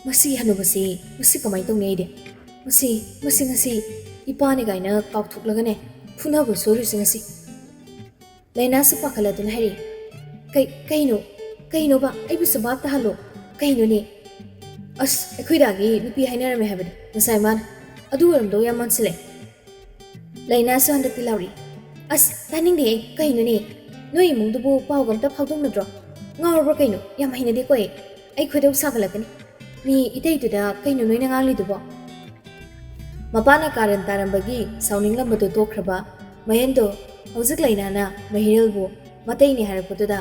"ꯃꯁꯤ ꯍꯅꯨꯕꯁꯤ, ꯃꯁꯤ ꯀꯃꯥꯏꯅ ꯇꯧꯅꯤ ꯑꯩꯗꯤ? ꯃꯁꯤ, ꯃꯁꯤ ꯉꯁꯤ ꯏꯄꯥꯅꯤ ꯀꯥꯏꯅ ꯀꯥꯎꯊꯣꯛꯂꯒꯅꯦ ꯐꯨꯅꯕ ꯁꯣꯏꯔꯤꯁꯦ ꯉꯁꯤ꯫" ꯂꯩꯅꯥꯁꯨ ꯄꯥꯈꯠꯂꯗꯨꯅ ꯍꯥꯏꯔꯤ, "ꯀꯩ-, ꯀꯩꯅꯣ? ꯀꯩꯅꯣꯕ? ꯑꯩꯕꯨꯁꯨ ꯚꯥꯞ ꯇꯥꯍꯜꯂꯣ꯫ ꯀꯩꯅꯣꯅꯦ?" "ꯑꯁ, ꯑꯩꯈꯣꯏ ꯗꯥꯒꯤ ꯅꯨꯄꯤ ꯍꯥꯏꯅꯔꯝꯃꯦ ꯍꯥꯏꯕꯅꯤ ꯉꯁꯥꯏ ꯃꯥꯅ꯫ ꯑꯗꯨ ꯑꯣꯏꯔꯝꯗꯧ ꯌꯥꯝ ꯃꯥꯟꯁꯤꯜꯂꯦ꯫" ꯂꯩꯅꯥꯁꯨ ꯍꯟꯗꯛꯇꯤ ꯂꯥꯎꯔꯤ, "ꯑꯁ, ꯇꯥꯅꯤꯡꯗꯦꯍꯦ, ꯀꯩꯅꯣꯅꯦ? ꯅꯣꯏ ꯏꯃꯨꯡꯗꯨꯕꯨ ꯄꯥꯎꯒ ꯑꯝꯇ ꯐꯥꯎꯗꯣꯛꯅꯗ꯭ꯔꯣ? ꯉꯥꯎꯔꯕ꯭ꯔꯣ ꯀꯩꯅꯣ? ꯌꯥꯝ ꯍꯩꯅꯗꯦꯀꯣ ꯑꯩ꯫ ꯑꯩ ꯈꯣꯏꯗꯧ ꯁꯥꯒꯠꯂꯛꯀꯅꯤ꯫ ꯃꯤ ꯏꯇꯩꯗꯨꯗ ꯀꯩꯅꯣ ꯅꯣꯏꯅ ꯉꯥꯡꯂꯤꯗꯨꯕꯣ?" ꯃꯄꯥꯅ ꯀꯥꯔꯟ ꯇꯥꯔꯝꯕꯒꯤ ꯁꯥꯎꯅꯤꯡꯂꯝꯕꯗꯨ ꯇꯣꯛꯈ꯭ꯔꯕ ꯃꯍꯦꯟꯗꯣ ꯍꯧꯖꯤꯛ ꯂꯩꯅꯥꯅ ꯃꯍꯤꯔꯦꯜꯕꯨ ꯃꯇꯩꯅꯤ ꯍꯥꯏꯔꯛꯄꯗꯨꯗ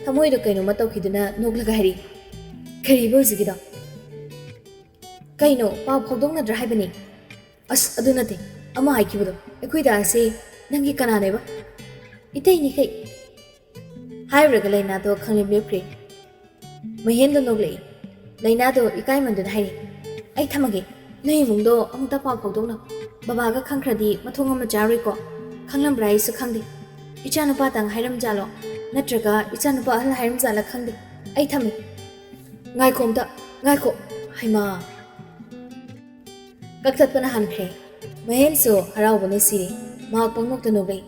ꯊꯃꯣꯏꯗꯣ ꯀꯩꯅꯣꯝꯃ ꯇꯧꯈꯤꯗꯨꯅ ꯅꯣꯛꯂꯒ ꯍꯥꯏꯔꯤ, "ꯀꯔꯤꯕ ꯍꯧꯖꯤꯛꯀꯤꯗꯣ? ꯀꯩꯅꯣ, ꯄꯥꯎ ꯐꯥꯎꯗꯣꯛꯅꯗ꯭ꯔꯥ ꯍꯥꯏꯕꯅꯤ?" "ꯑꯁ, ꯑꯗꯨ ꯅꯠꯇꯦ, ꯑꯃ ꯍꯥꯏꯈꯤꯕꯗꯣ꯫ ꯑꯩꯈꯣꯏ ꯗꯥꯁꯤ ꯅꯪꯒꯤ ꯀꯅꯥꯅꯦꯕ?" "ꯏꯇꯩꯅꯤ ꯀꯩ꯫" ꯍꯥꯏꯔꯨꯔꯒ ꯂꯩꯅꯥꯗꯣ ꯈꯪꯂꯦꯞ ꯂꯦꯞꯈ꯭ꯔꯦ꯫ ꯃꯍꯦꯟꯗꯣ ꯅꯣꯛꯂꯛꯏ꯫ ꯂꯩꯅꯥꯗꯣ ꯏꯀꯥꯏꯃꯟꯗꯨꯅ ꯍꯥꯏꯔꯛꯏ, "ꯑꯩ ꯊꯝꯃꯒꯦ꯫ ꯅꯣꯏ ꯏꯃꯨꯡꯗꯣ ꯑꯃꯨꯛꯇ ꯄꯥꯎ ꯐꯥꯎꯗꯣꯛꯅꯧ꯫ ꯕꯕꯥꯒ ꯈꯪꯈ꯭ꯔꯗꯤ ꯃꯊꯣꯡ ꯑꯃ ꯆꯥꯔꯣꯏꯀꯣ꯫ ꯈꯪꯂꯝꯕ꯭ꯔꯥ ꯑꯩꯁꯨ ꯈꯪꯗꯦ꯫ ꯏꯆꯥꯅꯨꯄꯥꯇꯪ ꯍꯥꯏꯔꯝꯖꯥꯠꯂꯣ? ꯅꯠꯇ꯭ꯔꯒ ꯏꯆꯥꯅꯨꯄꯥ ꯑꯍꯜ ꯍꯥꯏꯔꯝꯖꯥꯠꯂ ꯈꯪꯗꯦ꯫ ꯑꯩ ꯊꯝꯃꯦ꯫" "ꯉꯥꯏꯈꯣ ꯑꯝꯇ, ꯉꯥꯏꯈꯣ꯫ ꯍꯩꯃꯥ!" ꯀꯛꯊꯠꯄꯅ ꯍꯥꯟꯈ꯭ꯔꯦ꯫ ꯃꯍꯦꯟꯁꯨ ꯍꯔꯥꯎꯕꯅ ꯁꯤꯔꯦ꯫ ꯃꯍꯥꯛ ꯄꯪꯅꯣꯛꯇ ꯅꯣꯛꯂꯛꯏ꯫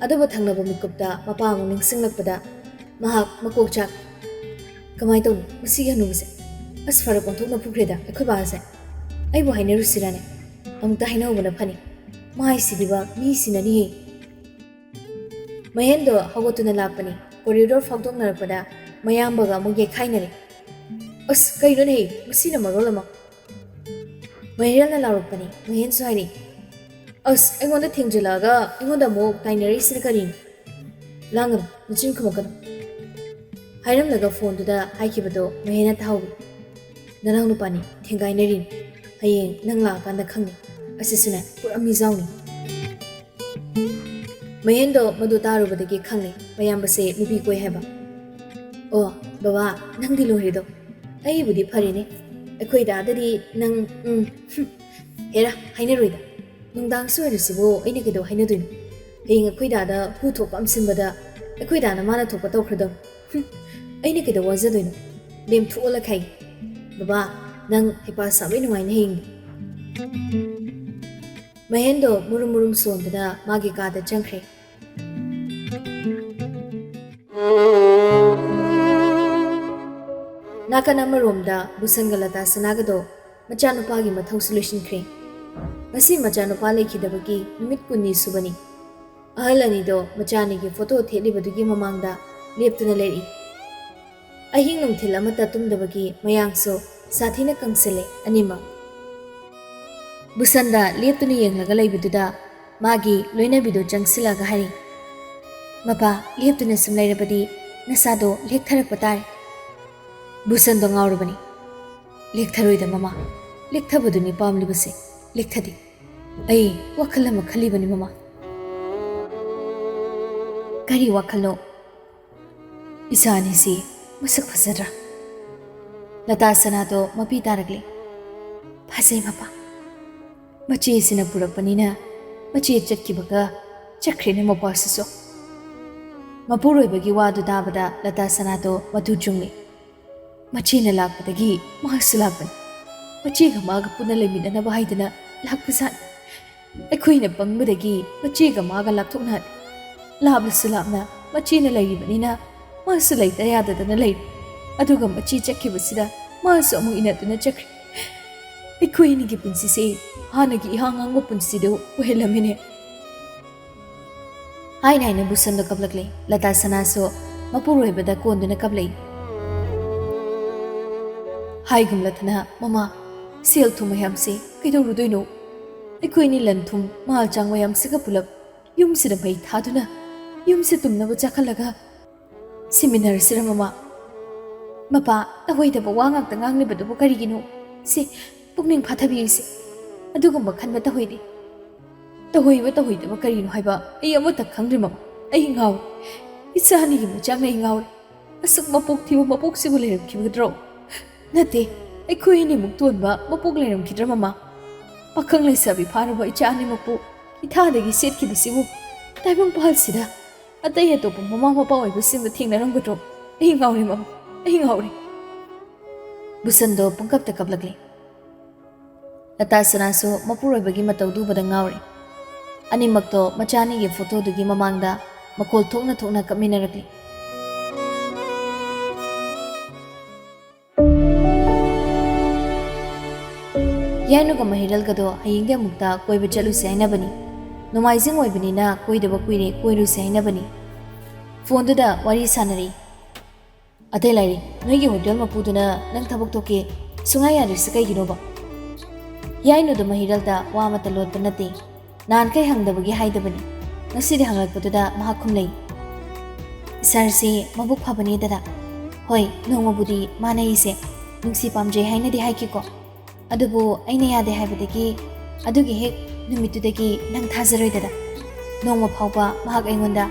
ꯑꯗꯨꯕꯨ ꯊꯪꯅꯕ ꯃꯤꯀꯨꯞꯇ ꯃꯄꯥ ꯑꯃꯨꯛ ꯅꯤꯡꯁꯤꯡꯂꯛꯄꯗ ꯃꯍꯥꯛ ꯃꯀꯣꯛ ꯆꯥꯛ꯫ "ꯀꯃꯥꯏꯅ ꯇꯧꯅꯤ ꯃꯁꯤꯒꯤ ꯍꯅꯨꯕꯁꯦ? ꯑꯁ, ꯐꯔꯛ ꯑꯣꯟꯊꯣꯛꯅ ꯐꯨꯈ꯭ꯔꯦꯗ ꯑꯩꯈꯣꯏ ꯕꯥꯁꯦ꯫ ꯑꯩꯕꯨ ꯍꯥꯏꯅꯔꯨꯁꯤꯔꯅꯦ? ꯑꯃꯨꯛꯇ ꯍꯥꯏꯅꯍꯧꯕꯅ ꯐꯅꯤ꯫ ꯃꯥꯏꯁꯤꯗꯤꯕ ꯃꯤ ꯁꯤꯅꯅꯤꯍꯦ꯫" ꯃꯍꯦꯟꯗꯣ ꯍꯧꯒꯠꯇꯨꯅ ꯂꯥꯛꯄꯅꯤ꯫ ꯀꯣꯔꯤꯗꯣꯔ ꯐꯥꯎꯗꯣꯛꯅꯔꯛꯄꯗ ꯃꯌꯥꯝꯕꯒ ꯑꯃꯨꯛ ꯌꯩꯈꯥꯏꯅꯔꯦ꯫ "ꯑꯁ, ꯀꯩꯅꯣꯅꯦꯍꯦ? ꯃꯁꯤꯅ ꯃꯔꯣꯜ ꯑꯃ!" ꯃꯍꯤꯔꯦꯜꯅ ꯂꯥꯎꯔꯛꯄꯅꯤ꯫ ꯃꯍꯦꯟꯁꯨ ꯍꯥꯏꯔꯤ, "ꯑꯁ, ꯑꯩꯉꯣꯟꯗ ꯊꯦꯡꯖꯤꯜꯂꯛꯑꯒ ꯑꯩꯉꯣꯟꯗ ꯑꯃꯨꯛ ꯇꯥꯏꯅꯔꯛꯏꯁꯤꯅ ꯀꯔꯤꯅꯣ? ꯂꯥꯡꯒꯅꯨ, ꯅꯆꯤꯟ ꯈꯨꯝꯃꯛꯀꯅꯨ꯫" ꯍꯥꯏꯔꯝꯂꯒ ꯐꯣꯟꯗꯨꯗ ꯍꯥꯏꯈꯤꯕꯗꯣ ꯃꯍꯦꯟꯅ ꯇꯥꯍꯧꯏ꯫ ꯅꯅꯥꯎ ꯅꯨꯄꯥꯅꯤ, ꯊꯦꯡꯒꯥꯏꯅꯔꯤꯅꯤ꯫ ꯍꯌꯦꯡ ꯅꯪ ꯂꯥꯛꯑꯀꯥꯟꯗ ꯈꯪꯅꯤ꯫ ꯑꯁꯤꯁꯨꯅꯦ, ꯄꯨꯔꯥ ꯃꯤꯖꯥꯎꯅꯤ꯫ ꯃꯍꯦꯟꯗꯣ ꯃꯗꯨ ꯇꯥꯔꯨꯕꯗꯒꯤ ꯈꯪꯂꯦ ꯃꯌꯥꯝꯕꯁꯦ ꯅꯨꯄꯤ ꯀꯣꯏ ꯍꯥꯏꯕ꯫ ꯑꯣ, ꯕꯕꯥ, ꯅꯪꯗꯤ ꯂꯣꯏꯔꯦꯗꯣ꯫ ꯑꯩꯕꯨꯗꯤ ꯐꯔꯦꯅꯦ꯫ ꯑꯩꯈꯣꯏ ꯗꯥꯗꯗꯤ ꯅꯪ, ꯎꯝ, ꯍꯨꯝ, ꯍꯦꯔꯥ, ꯍꯥꯏꯅꯔꯣꯏꯗ꯫ ꯅꯨꯡꯗꯥꯡ ꯁꯣꯏꯔꯤꯁꯤꯕꯨ ꯑꯩꯅ ꯀꯩꯗꯧ ꯍꯥꯏꯅꯗꯣꯏꯅꯣ? ꯍꯌꯦꯡ ꯑꯩꯈꯣꯏ ꯗꯥꯗ ꯍꯨ ꯊꯣꯛꯄ ꯑꯃ ꯁꯤꯟꯕꯗ ꯑꯩꯈꯣꯏ ꯗꯥꯅ ꯃꯥꯅ ꯊꯣꯛꯄ ꯇꯧꯈ꯭ꯔꯗꯧꯅꯤ꯫ ꯍꯨꯝ, ꯑꯩꯅ ꯀꯩꯗꯧ ꯋꯥꯖꯗꯣꯏꯅꯣ? ꯂꯦꯝꯊꯣꯛꯑꯣ ꯂꯈꯥꯏ꯫ ꯕꯕꯥ, ꯅꯪ ꯍꯩꯄꯥ ꯁꯥꯕꯩ ꯅꯨꯡꯉꯥꯏꯅ ꯍꯌꯦꯡꯗꯤ꯫ ꯃꯍꯦꯟꯗꯣ ꯃꯨꯔꯨꯝ ꯃꯨꯔꯨꯝ ꯁꯣꯟꯗꯨꯅ ꯃꯥꯒꯤ ꯀꯥꯗ ꯆꯪꯈ꯭ꯔꯦ꯫ ꯅꯥꯀꯟ ꯑꯃꯔꯣꯝꯗ ꯕꯨꯁꯟꯒ ꯂꯇꯥ ꯁꯅꯥꯒꯗꯣ ꯃꯆꯥꯅꯨꯄꯥꯒꯤ ꯃꯊꯧꯁꯨ ꯂꯣꯏꯁꯤꯟꯈ꯭ꯔꯦ꯫ ꯉꯁꯤ ꯃꯆꯥꯅꯨꯄꯥ ꯂꯩꯈꯤꯗꯕꯒꯤ ꯅꯨꯃꯤꯠ ꯀꯨꯟꯅꯤ ꯁꯨꯕꯅꯤ꯫ ꯑꯍꯜ ꯑꯅꯤꯗꯣ ꯃꯆꯥꯅꯤꯒꯤ ꯐꯣꯇꯣ ꯊꯦꯠꯂꯤꯕꯗꯨꯒꯤ ꯃꯃꯥꯡꯗ ꯂꯦꯞꯇꯨꯅ ꯂꯩꯔꯤ꯫ ꯑꯍꯤꯡ ꯅꯨꯡꯊꯤꯜ ꯑꯃꯠꯇ ꯇꯨꯝꯗꯕꯒꯤ ꯃꯌꯥꯡꯁꯨ ꯁꯥꯊꯤꯅ ꯀꯪꯁꯤꯜꯂꯦ ꯑꯅꯤꯃꯛ꯫ ꯕꯨꯁꯟꯗ ꯂꯦꯞꯇꯨꯅ ꯌꯦꯡꯂꯒ ꯂꯩꯕꯗꯨꯗ ꯃꯥꯒꯤ ꯂꯣꯏꯅꯕꯤꯗꯨ ꯆꯪꯁꯤꯜꯂꯒ ꯍꯥꯏꯔꯤ, "ꯃꯄꯥ, ꯂꯦꯞꯇꯨꯅ ꯁꯨꯝ ꯂꯩꯔꯕꯗꯤ ꯅꯁꯥꯗꯣ ꯂꯦꯛꯊꯔꯛꯄ ꯇꯥꯔꯦ꯫" ꯕꯨꯁꯟꯗꯣ ꯉꯥꯎꯔꯕꯅꯤ꯫ "ꯂꯦꯛꯊꯔꯣꯏꯗ ꯃꯃꯥ, ꯂꯦꯛꯊꯕꯗꯨꯅꯤ ꯄꯥꯝꯂꯤꯕꯁꯦ, ꯂꯦꯛꯊꯗꯦ꯫ ꯑꯩ ꯋꯥꯈꯜ ꯑꯃ ꯈꯜꯂꯤꯕꯅꯤ ꯃꯃꯥ꯫" "ꯀꯔꯤ ꯋꯥꯈꯜꯅꯣ?" "ꯏꯆꯥ ꯑꯅꯤꯁꯤ ꯃꯁꯛ ꯐꯖꯗ꯭ꯔꯥ?" ꯂꯇꯥ ꯁꯅꯥꯗꯣ ꯃꯄꯤ ꯇꯥꯔꯛꯂꯦ꯫ "ꯐꯖꯩ ꯃꯄꯥ꯫ ꯃꯆꯦꯁꯤꯅ ꯄꯨꯔꯛꯄꯅꯤꯅ ꯃꯆꯦ ꯆꯠꯈꯤꯕꯒ ꯆꯠꯈ꯭ꯔꯦꯅꯦ ꯃꯄꯥꯁꯤꯁꯨ꯫" ꯃꯄꯨꯔꯣꯏꯕꯒꯤ ꯋꯥꯗꯨ ꯇꯥꯕꯗ ꯂꯇꯥ ꯁꯅꯥꯗꯣ ꯃꯇꯨ ꯆꯨꯡꯉꯦ꯫ "ꯃꯆꯦꯅ ꯂꯥꯛꯄꯗꯒꯤ ꯃꯥꯁꯨ ꯂꯥꯛꯄꯅꯤ꯫ ꯃꯆꯦꯒ ꯃꯥꯒ ꯄꯨꯟꯅ ꯂꯩꯃꯤꯟꯅꯅꯕ ꯍꯥꯏꯗꯅ ꯂꯥꯛꯄꯖꯥꯠꯅꯤ꯫ ꯑꯩꯈꯣꯏꯅ ꯄꯪꯕꯗꯒꯤ ꯃꯆꯦꯒ ꯃꯥꯒ ꯂꯥꯞꯊꯣꯛꯅꯍꯜꯂꯤ꯫ ꯂꯥꯞꯂꯁꯨ ꯂꯥꯞꯅ ꯃꯆꯦꯅ ꯂꯩꯔꯤꯕꯅꯤꯅ ꯃꯥꯁꯨ ꯂꯩꯇ ꯌꯥꯗꯗꯅ ꯂꯩꯔꯤ꯫ ꯑꯗꯨꯒ ꯃꯆꯦ ꯆꯠꯈꯤꯕꯁꯤꯗ ꯃꯥꯁꯨ ꯑꯃꯨꯛ ꯏꯟꯅꯗꯨꯅ ꯆꯠꯈ꯭ꯔꯦ꯫ ꯑꯩꯈꯣꯏ ꯑꯅꯤꯒꯤ ꯄꯨꯟꯁꯤꯁꯦ ꯍꯥꯟꯅꯒꯤ ꯏꯍꯥꯡ ꯍꯥꯡꯕ ꯄꯨꯟꯁꯤꯗꯨ ꯑꯣꯏꯍꯜꯂꯝꯃꯤꯅꯦ꯫" ꯍꯥꯏꯅ ꯍꯥꯏꯅ ꯕꯨꯁꯟꯗꯣ ꯀꯞꯂꯛꯂꯦ꯫ ꯂꯇꯥ ꯁꯅꯥꯁꯨ ꯃꯄꯨꯔꯣꯏꯕꯗ ꯀꯣꯟꯗꯨꯅ ꯀꯞꯂꯛꯏ꯫ ꯍꯥꯏꯒꯨꯝꯂꯗꯅ, "ꯃꯃꯥ, ꯁꯦꯜ ꯊꯨꯝ ꯃꯌꯥꯝꯁꯦ ꯀꯩꯗꯧꯔꯨꯗꯣꯏꯅꯣ? ꯑꯩꯈꯣꯏꯅꯤ ꯂꯟ ꯊꯨꯝ ꯃꯥꯜ ꯆꯥꯡ ꯃꯌꯥꯝꯁꯤꯒ ꯄꯨꯂꯞ ꯌꯨꯝꯁꯤꯗ ꯃꯩ ꯊꯥꯗꯨꯅ ꯌꯨꯝꯁꯤ ꯇꯨꯝꯅꯕ ꯆꯥꯛꯈꯠꯂꯒ ꯁꯤꯃꯤꯟꯅꯔꯁꯤꯔ ꯃꯃꯥ?" "ꯃꯄꯥ, ꯇꯧꯍꯩꯗꯕ ꯋꯥ ꯉꯥꯛꯇ ꯉꯥꯡꯂꯤꯕꯗꯨꯕꯨ ꯀꯔꯤꯒꯤꯅꯣ? ꯁꯤ ꯄꯨꯛꯅꯤꯡ ꯐꯥꯊꯕꯤꯌꯨꯁꯦ꯫ ꯑꯗꯨꯒꯨꯝꯕ ꯈꯟꯕ ꯇꯧꯍꯩꯗꯦ꯫ ꯇꯧꯍꯩꯕ ꯇꯧꯍꯩꯗꯕ ꯀꯔꯤꯅꯣ ꯍꯥꯏꯕ ꯑꯩ ꯑꯃꯠꯇ ꯈꯪꯗ꯭ꯔꯦ, ꯃꯃꯥ꯫ ꯑꯩ ꯉꯥꯎꯔꯦ꯫ ꯏꯆꯥ ꯑꯅꯤꯒꯤ ꯃꯆꯥꯛꯅ ꯑꯩ ꯉꯥꯎꯔꯦ꯫ ꯑꯁꯨꯛ ꯃꯄꯣꯛ ꯊꯤꯕ ꯃꯄꯣꯛꯁꯤꯕꯨ ꯂꯩꯔꯝꯈꯤꯒꯗ꯭ꯔꯣ? ꯅꯠꯇꯦ, ꯑꯩꯈꯣꯏ ꯑꯅꯤꯃꯨꯛ ꯇꯣꯟꯕ ꯃꯄꯣꯛ ꯂꯩꯔꯝꯈꯤꯗ꯭ꯔꯥ, ꯃꯃꯥ? ꯄꯥꯈꯪ ꯂꯩꯁꯥꯕꯤ ꯐꯥꯔꯕ ꯏꯆꯥ ꯑꯅꯤꯃꯛꯄꯨ ꯏꯊꯥꯗꯒꯤ ꯁꯦꯠꯈꯤꯕꯁꯤꯕꯨ ꯇꯥꯏꯕꯪ ꯄꯥꯜꯁꯤꯗ ꯑꯇꯩ ꯑꯇꯣꯞꯄ ꯃꯃꯥ ꯃꯄꯥ ꯑꯣꯏꯕꯁꯤꯡꯗ ꯊꯦꯡꯅꯔꯝꯒꯗ꯭ꯔꯣ? ꯑꯩ ꯉꯥꯎꯔꯦ, ꯃꯃꯥ, ꯑꯩ ꯉꯥꯎꯔꯦ꯫" ꯕꯨꯁꯟꯗꯣ ꯄꯨꯡꯀꯞꯇ ꯀꯞꯂꯛꯂꯦ꯫ ꯂꯇꯥ ꯁꯅꯥꯁꯨ ꯃꯄꯨꯔꯣꯏꯕꯒꯤ ꯃꯇꯧꯗꯨ ꯎꯕꯗ ꯉꯥꯎꯔꯦ꯫ ꯑꯅꯤꯃꯛꯇꯣ ꯃꯆꯥ ꯑꯅꯤꯒꯤ ꯐꯣꯇꯣꯗꯨꯒꯤ ꯃꯃꯥꯡꯗ ꯃꯈꯣꯜ ꯊꯣꯛꯅ ꯊꯣꯛꯅ ꯀꯞꯃꯤꯟꯅꯔꯛꯂꯤ꯫ ꯌꯥꯏꯅꯨꯒ ꯃꯍꯤꯔꯦꯜꯒꯗꯣ ꯍꯌꯦꯡꯗꯤ ꯑꯃꯨꯛꯇ ꯀꯣꯏꯕ ꯆꯠꯂꯨꯁꯦ ꯍꯥꯏꯅꯕꯅꯤ꯫ ꯅꯣꯡꯃꯥꯏꯖꯤꯡ ꯑꯣꯏꯕꯅꯤꯅ ꯀꯣꯏꯗꯕ ꯀꯨꯏꯔꯦ, ꯀꯣꯏꯔꯨꯁꯦ ꯍꯥꯏꯅꯕꯅꯤ꯫ ꯐꯣꯟꯗꯨꯗ ꯋꯥꯔꯤ ꯁꯥꯟꯅꯔꯤ꯫ "ꯑꯇꯩ ꯂꯥꯏꯔꯤ, ꯅꯣꯏꯒꯤ ꯍꯣꯇꯦꯜ ꯃꯄꯨꯗꯨꯅ ꯅꯪ ꯊꯕꯛ ꯊꯣꯛꯀꯦ ꯁꯨꯡꯌꯥ ꯌꯥꯗ꯭ꯔꯤꯁꯤ ꯀꯩꯒꯤꯅꯣꯕ?" ꯌꯥꯏꯅꯨꯗ ꯃꯍꯤꯔꯦꯜꯗ ꯋꯥ ꯑꯃꯠꯇ ꯂꯣꯠꯄ ꯅꯠꯇꯦ꯫ ꯅꯍꯥꯟꯈꯩ ꯍꯪꯗꯕꯒꯤ ꯍꯥꯏꯗꯕꯅꯤ꯫ ꯉꯁꯤꯗꯤ ꯍꯪꯂꯛꯄꯗꯨꯗ ꯃꯍꯥꯛ ꯈꯨꯝꯂꯩ꯫ "ꯁꯥꯔꯁꯤ ꯃꯕꯨꯛ ꯐꯕꯅꯦ ꯗꯗꯥ꯫ ꯍꯣꯏ, ꯅꯣꯡꯃꯕꯨꯗꯤ ꯃꯥꯅ ꯑꯩꯁꯦ ꯅꯨꯡꯁꯤ ꯄꯥꯝꯖꯩ ꯍꯥꯏꯅꯗꯤ ꯍꯥꯏꯈꯤꯀꯣ꯫ ꯑꯗꯨꯕꯨ ꯑꯩꯅ ꯌꯥꯗꯦ ꯍꯥꯏꯕꯗꯒꯤ ꯑꯗꯨꯒꯤ ꯍꯦꯛ ꯅꯨꯃꯤꯠꯇꯨꯗꯒꯤ ꯅꯪ ꯊꯥꯖꯔꯣꯏ ꯗꯗꯥ꯫ ꯅꯣꯡꯃ ꯐꯥꯎꯕ ꯃꯍꯥꯛ ꯑꯩꯉꯣꯟꯗ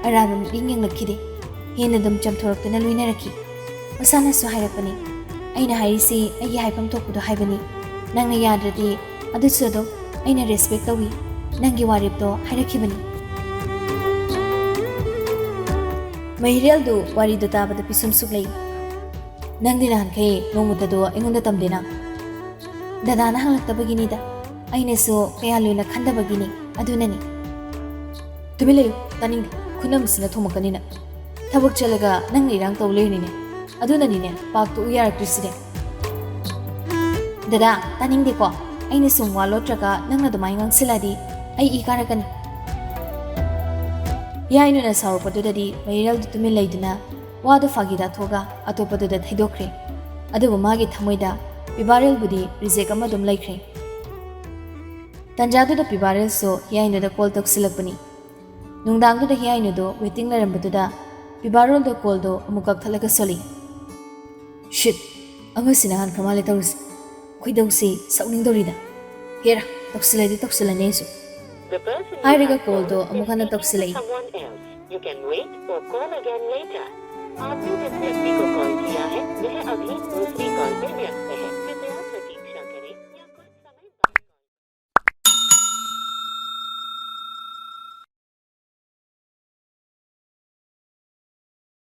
ꯑꯔꯥꯟꯕ ꯃꯤꯠꯌꯦꯡ ꯌꯦꯡꯂꯛꯈꯤꯗꯦ꯫ ꯍꯦꯟꯅ ꯑꯗꯨꯝ ꯆꯝꯊꯣꯔꯛꯇꯨꯅ ꯂꯣꯏꯅꯔꯛꯈꯤ꯫ ꯃꯁꯥꯅꯁꯨ ꯍꯥꯏꯔꯛꯄꯅꯤ꯫ ꯑꯩꯅ ꯍꯥꯏꯔꯤꯁꯤ ꯑꯩꯒꯤ ꯍꯥꯏꯐꯝ ꯊꯣꯛꯄꯗꯣ ꯍꯥꯏꯕꯅꯤ꯫ ꯅꯪꯅ ꯌꯥꯗ꯭ꯔꯗꯤ ꯑꯗꯨꯁꯨ ꯑꯗꯨꯝ ꯑꯩꯅ ꯔꯦꯁꯄꯦꯛ ꯇꯧꯏ꯫ ꯅꯪꯒꯤ ꯋꯥꯔꯦꯞꯇꯣ ꯍꯥꯏꯔꯛꯈꯤꯕꯅꯤ꯫" ꯃꯍꯤꯔꯦꯜꯗꯨ ꯋꯥꯔꯤꯗꯨ ꯇꯥꯕꯗ ꯄꯤꯁꯨꯝ ꯁꯨꯛꯂꯩ꯫ "ꯅꯪꯗꯤ ꯅꯍꯥꯟꯈꯩ ꯅꯣꯡꯃꯇꯗꯣ ꯑꯩꯉꯣꯟꯗ ꯇꯝꯗꯦꯅ?" "ꯗꯗꯥꯅ ꯍꯪꯂꯛꯇꯕꯒꯤꯅꯤꯗ꯫ ꯑꯩꯅꯁꯨ ꯀꯌꯥ ꯂꯨꯅ ꯈꯟꯗꯕꯒꯤꯅꯤ꯫ ꯑꯗꯨꯅꯅꯤ꯫" "ꯇꯨꯃꯤꯟ ꯂꯩꯌꯨ, ꯇꯥꯅꯤꯡꯗꯦ꯫ ꯈꯨꯅꯝꯁꯤꯅ ꯊꯣꯝꯃꯛꯀꯅꯤ ꯅꯪ꯫ ꯊꯕꯛ ꯆꯠꯂꯒ ꯅꯪꯅ ꯏꯔꯥꯡ ꯇꯧ ꯂꯩꯔꯤꯅꯤꯅꯦ꯫ ꯑꯗꯨꯅꯅꯤꯅꯦ ꯄꯥꯛ ꯇꯣꯛꯎ ꯌꯥꯔꯛꯇ꯭ꯔꯤꯁꯤꯗꯤ꯫" "ꯗꯗꯥ, ꯇꯥꯅꯤꯡꯗꯦꯀꯣ꯫ ꯑꯩꯅ ꯁꯨꯝ ꯋꯥ ꯂꯣꯠꯇ꯭ꯔꯒ ꯅꯪꯅ ꯑꯗꯨꯃꯥꯏꯅ ꯉꯥꯡꯁꯤꯜꯂꯛꯑꯗꯤ ꯑꯩ ꯏ ꯀꯥꯔꯛꯀꯅꯤ꯫" ꯌꯥꯏꯅꯨꯅ ꯁꯥꯎꯔꯛꯄꯗꯨꯗꯗꯤ ꯃꯍꯤꯔꯦꯜꯗꯨ ꯇꯨꯃꯤꯟ ꯂꯩꯗꯨꯅ ꯋꯥꯗꯨ ꯐꯥꯒꯤ ꯇꯥꯊꯣꯛꯑꯒ ꯑꯇꯣꯞꯄꯗꯨꯗ ꯊꯩꯗꯣꯛꯈ꯭ꯔꯦ꯫ ꯑꯗꯨꯕꯨ ꯃꯥꯒꯤ ꯊꯃꯣꯏꯗ ꯄꯤꯕꯥꯔꯦꯜꯕꯨꯗꯤ ꯔꯤꯖꯦꯛ ꯑꯃ ꯑꯗꯨꯝ ꯂꯩꯈ꯭ꯔꯦ꯫ ꯇꯟꯖꯥꯗꯨꯗ ꯄꯤꯕꯥꯔꯦꯜꯁꯨ ꯍꯤꯌꯥꯏꯅꯨꯗ ꯀꯣꯜ ꯇꯧꯁꯤꯜꯂꯛꯄꯅꯤ꯫ ꯅꯨꯡꯗꯥꯡꯗꯨꯗ ꯍꯤꯌꯥꯏꯅꯨꯗꯣ ꯋꯦꯇꯤꯡ ꯂꯩꯔꯝꯕꯗꯨꯗ ꯄꯤꯕꯥꯔꯦꯜꯗꯣ ꯀꯣꯜꯗꯣ ꯑꯃꯨꯛ ꯀꯛꯊꯠꯂꯒ ꯁꯣꯜꯂꯤ꯫ ꯁꯤꯠ, ꯑꯃꯁꯤꯅ ꯍꯥꯟꯈ꯭ꯔ ꯃꯥꯜꯂꯦ ꯇꯧꯔꯤꯁꯦ꯫ ꯈꯣꯏꯗꯧꯁꯤ ꯁꯥꯎꯅꯤꯡꯗꯧꯔꯤꯗ꯫ ꯍꯦꯔꯥ, ꯇꯧꯁꯤꯜꯂꯗꯤ ꯇꯧꯁꯤꯜꯂꯅꯤ ꯑꯩꯁꯨ꯫ The person you ꯍꯥꯏꯔꯒ have called ꯀꯣꯜꯗꯣ is ꯑꯃꯨꯛ ꯍꯟꯅ speaking to ꯇꯧꯁꯤꯜꯂꯛꯏ꯫ Someone else. You can wait or call again later. आपने जिस व्यक्ति को कॉल किया है वह अभी दूसरी कॉल पे